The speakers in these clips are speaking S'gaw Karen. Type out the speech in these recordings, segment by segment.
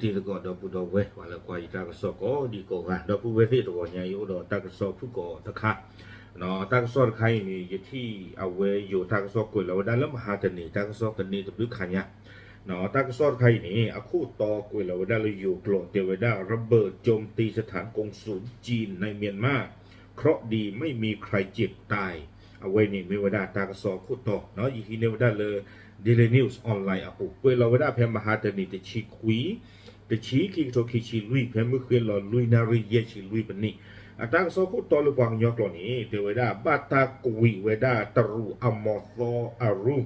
တံၤသကိးဒီပုၢ်ဒီဝဲၢ် ပှၤလၢကွၢ်ယတၢ်ကစီၣ်ကိးဒံကိးဂၤ ဒီပုၢ်ဝဲၢ်သ့ၣ်တဂီၤညါအံၤ အိၣ်ဒီးတၢ်ကစီၣ်ဖုၣ်ကိာ်တခါ, တၢ်ကစီၣ်တခါအံၤန့ၣ် ယထံၣ်အဝဲယိၤတၢ်ကစီၣ်ကွဲးလီၤဝဲဒၣ်လၢမဟါတနံၤ တၢ်ကစီၣ်သန့တဘျုးခါညါ, တၢ်ကစီၣ်တခါအံၤန့ၣ် အခိၣ်တီကွဲးလီၤဝဲဒၣ်လၢယိၤကျိာ် တဲဝဲဒၣ် ระเบิดโจมตีสถานกงสุลจีนในเมียนมา เคราะห์ดีไม่มีใครเจ็บตาย အဝဲန့ၣ်မ့ၢ်ဝဲဒၣ်တၢ်ကစီၣ်အခိၣ်တီ, ယဟံးန့ၢ်ဝဲဒၣ်လၢ Daily News Online အပူၤ ကွဲးလီၤဝဲဒၣ်ဖဲမဟါတနံၤတဆံခွံ တဆံ ခံကထိခံဆံလွံၢ် ဖဲမုၢ်ဃ့လီၤလွံၢ်နၣ်ရံၣ်ယဲၢ်ဆံလွံၢ်မံးနံး, အတၢ်ကစီၣ်ခိၣ်တီလၢပှၤကညီကျိာ်န့ၣ် တဲဝဲဒၣ် ဘၣ်တၢ်ကွံာ်ဝဲဒၣ်တရူးအမီၤသီအရူ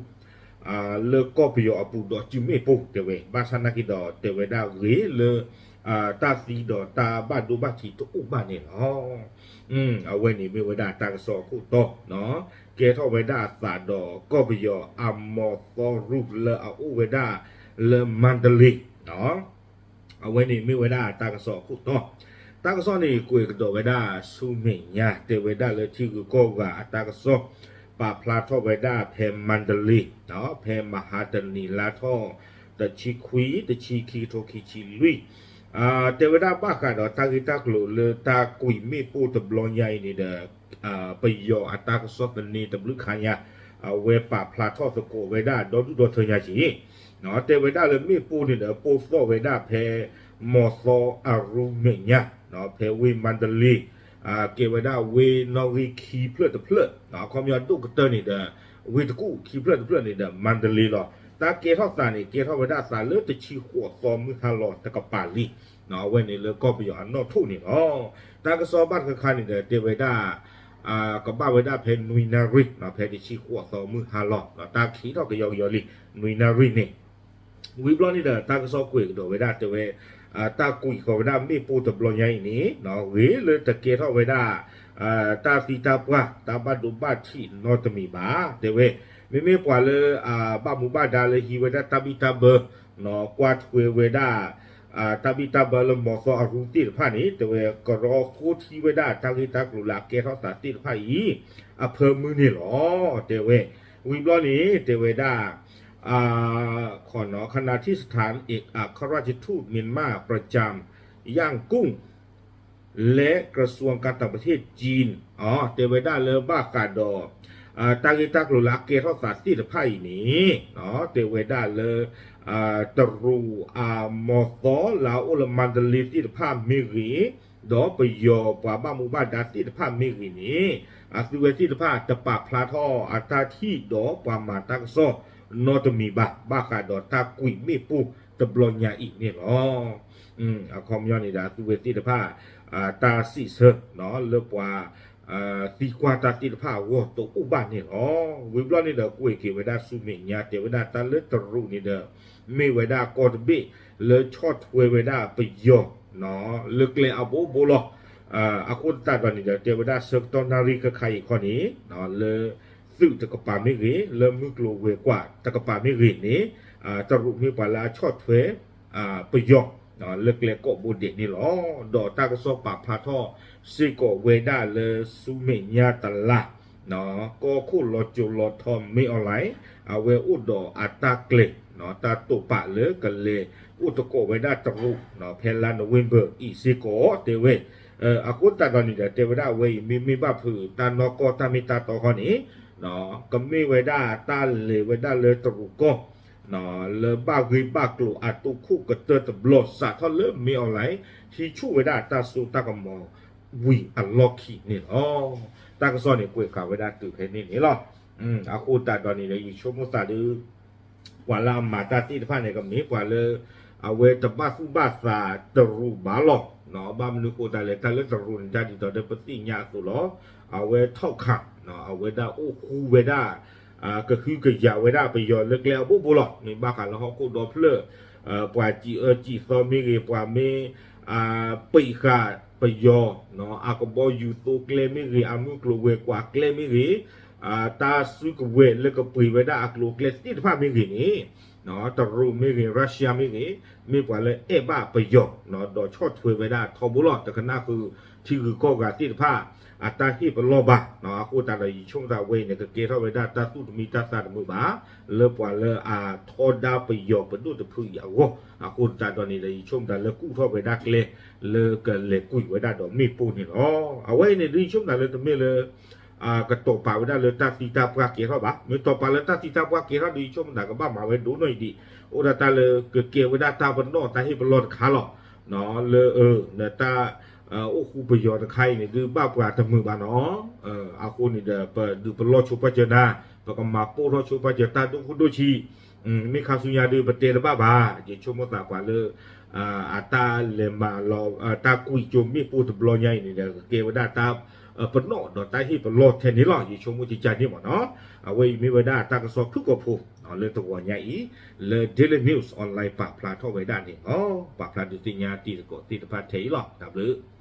လၢကီၢ်ပယီၤအပူၤဒီးစုမ့ၣ်ပိၢ်တဲဝဲ ဘၣ်ဆၣ်နာ်က့ဒီးတဲဝဲဒၣ်ဂ့ၤလၢ တၢ်သံဒီးတၢ်ဘၣ်ဒိဘၣ်ထံးတအိၣ်ဘၣ်န့ၣ်လီၤ. အဝဲန့ၣ်မ့ၢ်ဝဲဒၣ်တၢ်ကစီၣ်အခိၣ်တီ, ကဲထီၣ်ဝဲဒၣ်အသးဒီးကီၢ်ပယီၤအမီၤသီရူလၢအအိၣ်ဝဲဒၣ်လၢမါတလ့ အဝဲန့ၣ်မ့ၢ်ဝဲဒၣ်တၢ်ကစီၣ်အခိၣ်တီ, တၢ်ကစီၣ်န့ၣ်ကွဲးကဒီးဝဲဒၣ်ဆူမဲာ်ညါ တဲဝဲဒၣ်လၢထံဂုၤကီၢ်ဂၤအတၢ်ကစီၣ် ပာ်ဖျါထီၣ်ဝဲဒၣ်ဖဲမါတလ့ ဖဲမဟါတနံၤလါထီၣ် တဆံခွံ တဆံ ခံကထိခံဆံလွံၢ်, တဲဝဲဒၣ်ဘၣ်ဃးဒီးတၢ်ဂ့ၢ်တၢ်ကျိၤလၢတၢ်ကွံာ်မ့ၣ်ပိၢ်တဘျီညါအံၤန့ၣ်ဒီး ပယီၤအတၢ်ကစီၣ်သန့တဘျုးခါညါ အဝဲပာ်ဖျါထီၣ်သကိးဝဲဒၣ်ဒီဒူၣ်ဒီထၢညါက့ၤ, တဲဝဲဒၣ်လၢမ့ၣ်ပိၢ်န့ၣ်ဒီး ပိၢ်သီၣ်ဝဲဒၣ်ဖဲ မီၤသီအရူမဲာ်ညါ ဖဲဝ့ၢ်မါတလ့ ကဲဝဲဒၣ်ဝ့ၢ်နီၣ်ဂံၢ်ခံဖျၢၣ်တဖျၢၣ်, အခီပညီဒိၣ်ကတၢၢ်န့ၣ်ဒီး ဝ့ၢ်တကူၣ်ခံဖျၢၣ်တဖျၢၣ်န့ၣ်ဒီး မါတလ့လီၤ. တၢ်ကဲထီၣ်သးန့ၣ် ကဲထီၣ်ဝဲဒၣ်သးလၢတဆံဃိးသီမုၢ်ဟါလီၤတကပၤလံ, အဝဲန့ၣ်လၢကီၢ်ပယီၤအနီၣ်ထိၣ်န့ၣ်လီၤ. တၢ်ကစီၣ်ဘၣ်တခါခါန့ၣ်ဒီး တဲဝဲဒၣ် ကဘၣ်ဝဲဒၣ်ဖဲနွံနၣ်ရံၣ် ဖဲတဆံဃိးသီမုၢ်ဟါလီၤ တၢ်ခံးထီၣ်ကယီကယီလံ နွံနၣ်ရံၣ်န့ၣ် ဝံၤဘျီန့ၣ်ဒီး တၢ်ကစီၣ်ကွဲးကဒီးဝဲဒၣ်တဲဝဲ တၢ်ကွံာ်ဃီၤဝဲဒၣ်မ့ၣ်ပိၢ်တဘျီညါအံၤန့ၣ် ဂ့ၤလၢတကဲထီၣ်ဝဲဒၣ် တၢ်သံတၢ်ပှၢ် တၢ်ဘၣ်ဒိဘၣ်ထံးနီတမံၤဘၣ် တဲဝဲ, မ့မ့ၢ်ပှၤလၢ ဘၣ်မူဘၣ်ဒါလၢဟံးဝဲဒၣ်တၢ်ဘံၣ်တၢ်ဘၢ ကွၢ်ထွဲဝဲဒၣ် တၢ်ဘံၣ်တၢ်ဘၢလၢမီၤသီအရူသ့ၣ်တဖၣ်န့ၣ် တဲဝဲ ကရီဃိထံဝဲဒၣ်တၢ်ဂ့ၢ်တၢ်ကျိၤလၢအကဲထီၣ်သးသ့ၣ်တဖၣ်အံၤ အဖၢမုၢ်န့ၣ်လီၤ တဲဝဲ, ဝံၤဘျီန့ၣ် တဲဝဲဒၣ် ขณะที่สถานเอกอัครราชทูตเมียนมาประจำย่างกุ้ง และกระทรวงการต่างประเทศจีน တဲဝဲဒၣ်လၢဘၣ်ဃးဒီး တၢ်ဂ့ၢ်တၢ်ကျိၤလၢအကဲထီၣ်သးသ့ၣ်တဖၣ်အံၤန့ၣ် တဲဝဲဒၣ်လၢ တရူးအမီၤသီလၢအအိၣ်လၢမါတလ့သ့ၣ်တဖၣ်မ့ၢ်ဂ့ၤ, ဒီးပယီၤပှၤဘၣ်မူဘၣ်ဒါသ့ၣ်တဖၣ်မ့ၢ်ဂ့ၤန့ၣ် အသုဝဲသ့ၣ်တဖၣ်တပာ်ဖျါထီၣ်အတၢ်ထံၣ်ဒီးပှၤမၤတၢ်ကစီၣ်နီတမံၤဘၣ် ဘၣ်ဃးဒီးတၢ်ကွံာ်မ့ၣ်ပိၢ်တဘျီညါအံၤန့ၣ်လီၤ. အခီပညီန့ၣ်ဒီး အသုဝဲသ့ၣ်တဖၣ် တၢ်စံးဆၢ လၢပှၤ သံကွၢ်တၢ်သ့ၣ်တဖၣ်အဂီၢ်တအိၣ်ဘၣ်န့ၣ်လီၤ. ဝံၤဘျီန့ၣ်ဒီး ကွဲးက့ၤဝဲဒၣ်ဆူမဲာ်ညါ တဲဝဲဒၣ်တၢ်လၢတရူးန့ၣ်ဒီး မ့ၢ်ဝဲဒၣ်ကီၢ်တဘ့ၣ်လၢဆီၣ်ထွဲဝဲဒၣ်ပယီၤ လၢကျဲအဘိဘိလီၤ. အဃိသတးဒီးန့ၣ်ဒီး တဲဝဲဒၣ်ဆၢကတီၢ်နၣ်ရံၣ်ခဲခါအံၤခီန့ၣ် လၢသုးတကပၤမ့ၢ်ဂ့ၤ လၢမုၢ်ကျိၤဝဲၤကွာ်တကပၤမ့ၢ်ဂ့ၤန့ၣ် တရူးမ့ၢ်ပှၤလၢအဆီၣ်ထွဲ ပယီၤ လၢကျဲကိးဘိဒဲးန့ၣ်လီၤ. ဒီးတၢ်ကစီၣ်ပာ်ဖျါထီၣ်စ့ၢ်ကီးဝဲဒၣ်လၢဆူမဲာ်ညါတလါ ကီၢ်ခိၣ်လီၤစိၤလီၤထီမ့ၢ်အီၣ်လဲၣ် အဝဲအိၣ်ဒီးအတၢ်ကျဲၤ တၢ်တိာ်ပာ်လၢကလဲၤအိၣ်သကိးဝဲဒၣ်တရူး ဖဲလါနိၣ်ဝ့ဘၢၣ်အံၤစ့ၢ်ကီး တဲဝဲ အဃိသတးဒီးန့ၣ်ဒီး တဲဝဲဒၣ်အဝဲအံၤမ့မ့ၢ်ဘၣ်ဖုးတၢ်နီၢ်ကီၢ်တၢ်မ့ၢ်တၢ်တီခီန့ၣ် ကမ့ၢ်ဝဲဒၣ်တၢ်လဲၤဝဲဒၣ်လၢတရူးကီၢ် လၢဘၣ်ဂ့ၢ်ဘၣ်ကျိၤအသိးခိၣ်ကတၢၢ်တဘျီ စးထီၣ်လၢမ့ၢ်အီၣ်လဲၣ် ဟံးဆူၣ်ဝဲဒၣ်တၢ်စိတၢ်ကမီၤဝံၤအလီၢ်ခံန့ၣ်လီၤ. တၢ်ကစီၣ်န့ၣ်ကွဲးဃာ်ဝဲဒၣ်တုၤဖဲန့ၣ်န့ၣ်လီၤ. အဃိသတးဒီးန့ၣ်ဒီး ယဆိကမိၣ်သးဒီး ပှၤလၢအမၤတၢ်သ့ၣ်တဖၣ်န့ၣ် ကမ့ၢ်ပှၤလၢ အဝဲတဘၣ်သူၣ်ဘၣ်သးတရူးဘၣ်လီၤ. ဘၣ်မနုၤဃိသတးလဲၣ် တၢ်လၢတရူးန့ၣ် တၢ်ဒ်သိးဒီးပသ့ၣ်ညါအသိးလီၤ. အဝဲထီၣ်ခး အဝဲဒၣ်အိၣ်ဃူဝဲဒၣ် ကဟုကယာ်ဝဲဒၣ်ပယီၤလၢကျဲအဘိဘိလီၤ. မ့ၢ်ဘၣ်ဃးလၢဟီၣ်ခိၣ်ဒီဖျၢၣ် ပှၤစံးအၢစံးသီမ့ၢ်ဂ့ၤ ပှၤမ့ၢ် ပံးဃာ်ပယီၤ အကဘီယူၤသိကျဲမ့ၢ်ဂ့ၤ အမုၢ်ကျိၤဝဲၤကွာ်ကျဲမ့ၢ်ဂ့ၤ တၢ်စုကဝဲၤလၢကပှ့ၤဝဲဒၣ်အကျိၤအကျဲသ့ၣ်တဖၣ်မ့ၢ်ဂ့ၤန့ၣ် တရူးမ့ၢ်ဂ့ၤ Russia မ့ၢ်ဂ့ၤ မ့ၢ်ပှၤလၢအဲၣ်ဘၣ်ပယီၤ ဒီးဆီၣ်ထွဲဝဲဒၣ်ထီဘိလီၤ. တကနၣ်ဃုာ်ထံဂုၤကီၢ်ဂၤသ့ၣ်တဖၣ် အတၢ်ဟ့ၣ်ပလီၢ်ဘၣ်. အဃိသတးဒီး ယဆိကမိၣ်သးဝဲအံၤန့ၣ် ကကဲထီၣ်ဝဲဒၣ်တၢ်သူၣ်တမံတၢ်သးတမုာ်ဘၣ် လၢပှၤလၢအထီဒါပယီၤပဒိၣ်တဖုအံၤအဂီၢ်. အဃိသတးဒီးန့ၣ်ဒီး ယဆိကမိၣ်သးလၢကူၣ်ထီၣ်ဝဲဒၣ်ကျဲ လၢကလဲၤကွံာ်ဝဲဒၣ်ဒီးမ့ၣ်ပိၢ်န့ၣ်လီၤ. အဝဲအံၤန့ၣ်ဒုး ယဆိကမိၣ်သးလၢတမ့ၢ်လၢ ကတီၤပာ်ဝဲဒၣ်လၢတၢ်သံတၢ်ပှၢ်ကဲထီၣ်ဘၣ်. မ့ၢ်တီၤပာ်လၢတၢ်သံတၢ်ပှၢ်ကဲထီၣ်ဒီး ယဆိကမိၣ်သးကဘၣ်မၤဝဲဒိၣ်နီၢ်အံၤဒံး အိၣ်ဒၣ်တၢ်လၢကကဲဝဲဒၣ်တၢ်ပနီၣ်တၢ်ဟ့ၣ်ပလီၢ်တခါလီၤ. လၢ နတၢ် အိၣ်ဃူပယီၤတခါအံၤန့ၣ်ဒုး ဘၣ်ပှၤတမုာ်ဘၣ်နီၤ. အဃိန့ၣ်ဒီး ပဒုးပလီၢ်ဆိပာ်စၢၤနၤ, ပကမၤပိၢ်ထီၣ်ဆိပာ်စၢၤတၢ်ဒိၣ်ခိၣ်ဒိၣ်ဆံး, မ့ၢ်ခါဆူညါဒုး ပတဲတဘၣ်ဘၣ်. ယဆိကမိၣ်သးပှၤလၢ အတၢ်လဲၤမၤလီၤ တၢ်ကွံာ်ကၠိမ့ၣ်ပိၢ်တဘျီညါအံၤန့ၣ်ဒီး ကကဲဝဲဒၣ်တၢ်ပနီၣ်ဒီးတၢ်ဟ့ၣ်ပလီၢ်ထဲန့ၣ်လီၤ. ယဆိကမိၣ်ကကန့ၣ်မ့ၢ်နီၤ. အဝဲအံၤမ့ၢ်ဝဲဒၣ်တၢ်ကစီၣ်ဖုၣ်ကိာ်ဖိ လၢတဂီၤညါအံၤ လၢ Daily News Online ပာ်ဖျါထီၣ်ဝဲဒၣ်န့ၣ်လီၤ. ပာ်ဖျါဒုးသ့ၣ်ညါတံၤသကိးသ့ၣ်တဖၣ်ထဲအံၤလီၤ. တၢ်ဘျုး